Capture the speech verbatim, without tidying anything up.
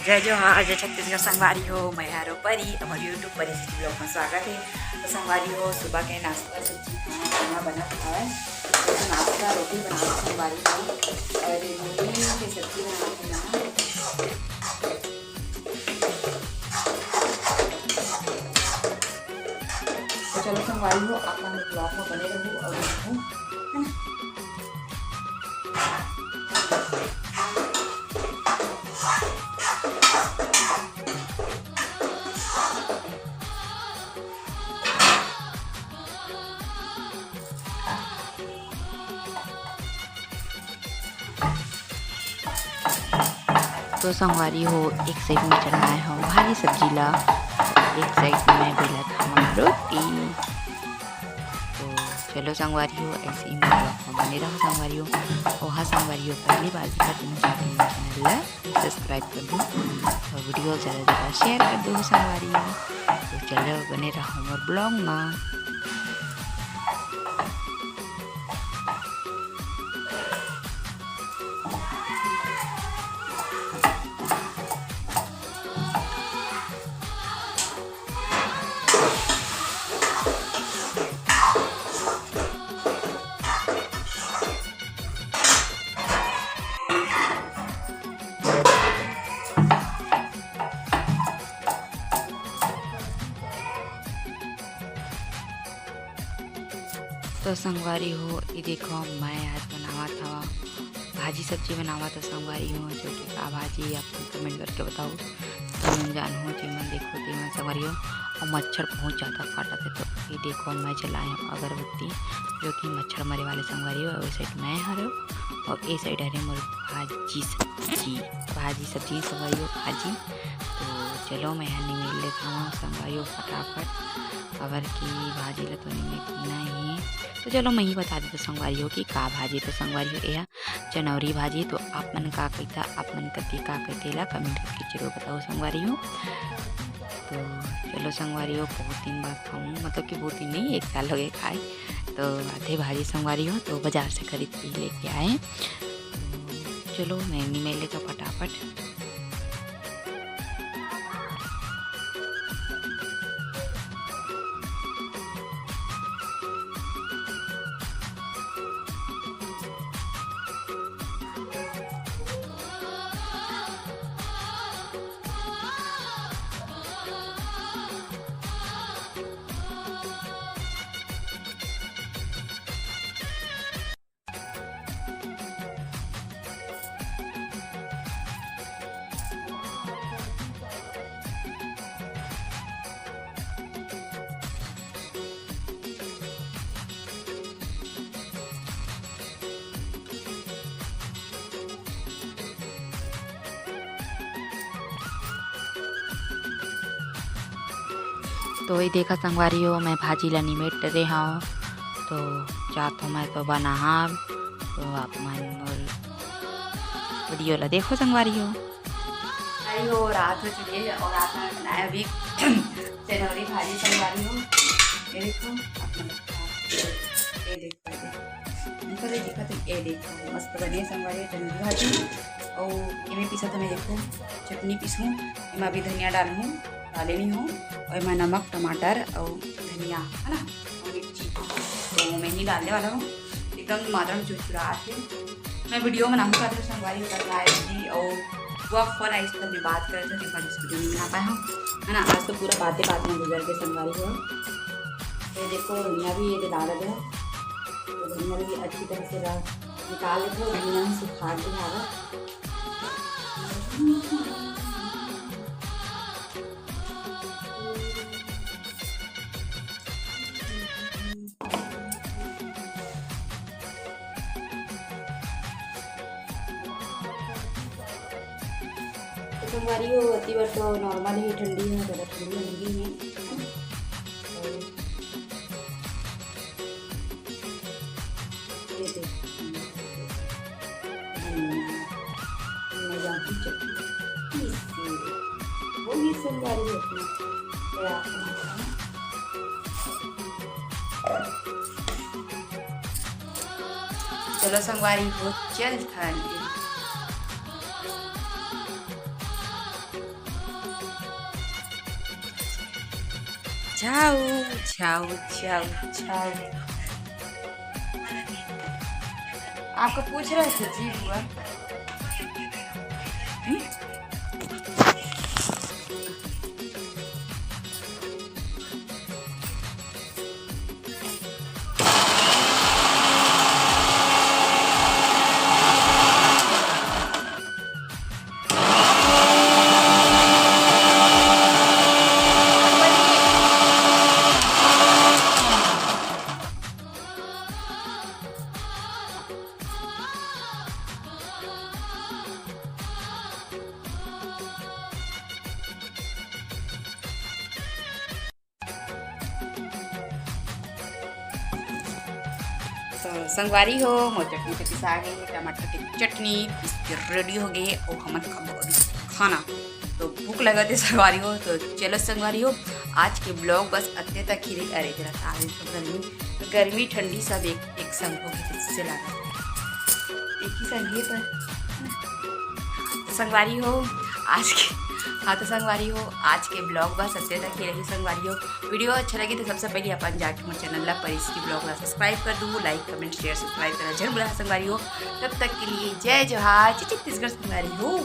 जय जोहार, जय छत्तीसगढ़ संगवारी हो, मैं हरो परी, हमर YouTube परी सिटी vlog में स्वागत है। तो संगवारी हो, सुबह के नाश्ता सब्जी खाना पीना बनत हवय। तो नाश्ता रोटी बनात संगवारी हो, और मूली के सब्जी बनात हवय। तो चलो संगवारी हो, आप मन vlog में बने रहू और देखू, है ना? तो संगवारी हो, एक side में चढ़ाए हव भाजी सब्जी ला, एक side में बेलत हव रोटी। तो चलो संगवारी हो, ऐसे ही मेरे vlog में बने रहो संगवारी हो। ओहा संगवारी हो, पहली बार देखत हो तो channel ला subscribe कर दो और video ज़्यादा से ज़्यादा share कर दो संगवारी हो। तो चलो बने रहो मोर vlog में। तो संगवारी हो, ये देखो, मैं आज बनावत हवा भाजी सब्जी बनावत हव संगवारी हो, जो कि का भाजी आप comment करके बताओ। तो मन जानहू, जेमन देखो तेमन संगवारी हो। और मच्छर बहुत ज़्यादा काटत है, तो ये देखो मैं जलाए हव अगरबत्ती, जो कि मच्छर मरे वाले संगवारी हो। और side मैं हरो और ये side हरे मोर भाजी सब्जी, भाजी सब्जी संगवारी हो भाजी। तो चलो मैं यहाँ निमेल लेत हव संगवारी हो फटाफट, अबर की भाजी ला तो निमेल नहीं है। तो चलो मैं ही बता देता संगवारी हो कि का भाजी। तो संगवारी हो यह चनौरी भाजी। तो आप मन का कहिथा, आप मन कति का कहिथे, ला comment करके जरूर बताओ संगवारी हो। तो चलो संगवारी हो, बहुत दिन बाद खाऊँ, मतलब कि बहुत दिन नहीं, एक साल हो गए खाए। तो आधे भाजी संगवारी हो, तो बाजार से खरीद के लेके आए। तो चलो मैं निमेल लेता फटाफट। तो ये देखा संगवारी हो, मैं भाजी ला निमेट डरे हव, तो जात हव मैं तो बनाहब, तो आप मन मोर video ला देखो संगवारी हो। भाई हो, रात हो चुकी है और रात में बनाया अभी चनौरी भाजी संगवारी हो। ये देखो, आप मन, ये देखो, ये देखो। देखो, ये देखो, तो ये देखो, मस्त बने संगवारी चनौरी भाजी। और एमे पीसा तो मैं देखो, चटनी पीसूँ, एमा अभी धनिया डालहूँ, डाले नहीं हूँ। और एमा नमक, टमाटर और धनिया, है ना, और मिर्ची, तो मैं ही डालने वाला हूँ। एकदम मात्रा में चुरचुरा के मैं video बनाऊँ का तो संगवारी करना है जी। और वो फोन आई, इस पर भी बात करे थे, लेकिन इस video नहीं बना पाया हूँ, है ना। आज तो पूरा बातें बात में गुजर के संगवारी हो। ये देखो धनिया भी ये डाल दे, तो धनिया भी अच्छी तरह से रा-, निकाल लेते हो, धनिया में सुखा के धागा। तो संगवारी हो, अति बार तो normal ही ठंडी है, ज़्यादा ठंडी नहीं है। ये देखो, धनिया, मैं जाती चटनी पीसी। वो भी संगवारी अपना तैयार करना है। चलो संगवारी हो, चल थान। झाऊ, झाऊ, झाऊ, झाऊ। आपको पूछ रहे थे जी बुआ। हम्म? तो संगवारी हो, मोर चटनी तो पिसा गे, टमाटर के चटनी पीस के रेडी हो गे, अउ हमन खाबो अभी खाना। तो भूख लगत हे संगवारी हो, तो चलो संगवारी हो, आज के ब्लॉग बस अत्ते तक ही रही। अरे जरा तारे तो गर्मी, गर्मी ठंडी सब एक, एक संग हो गए, इससे लगा एक ही संग ये पर। संगवारी हो, आज के, हाँ तो संगवारी हो, आज के ब्लॉग बस अत्ते तक ही रही संगवारी हो। वीडियो अच्छा लगे तो सबसे पहले अपन जाके मोर चैनल ला परेश की ब्लॉग ला सब्सक्राइब कर दू, लाइक, कमेंट, शेयर, सब्सक्राइब करना जरूर भूला संगवारी हो। तब तक के लिए जय जोहार, जय छत्तीसगढ़ संगवारी हो।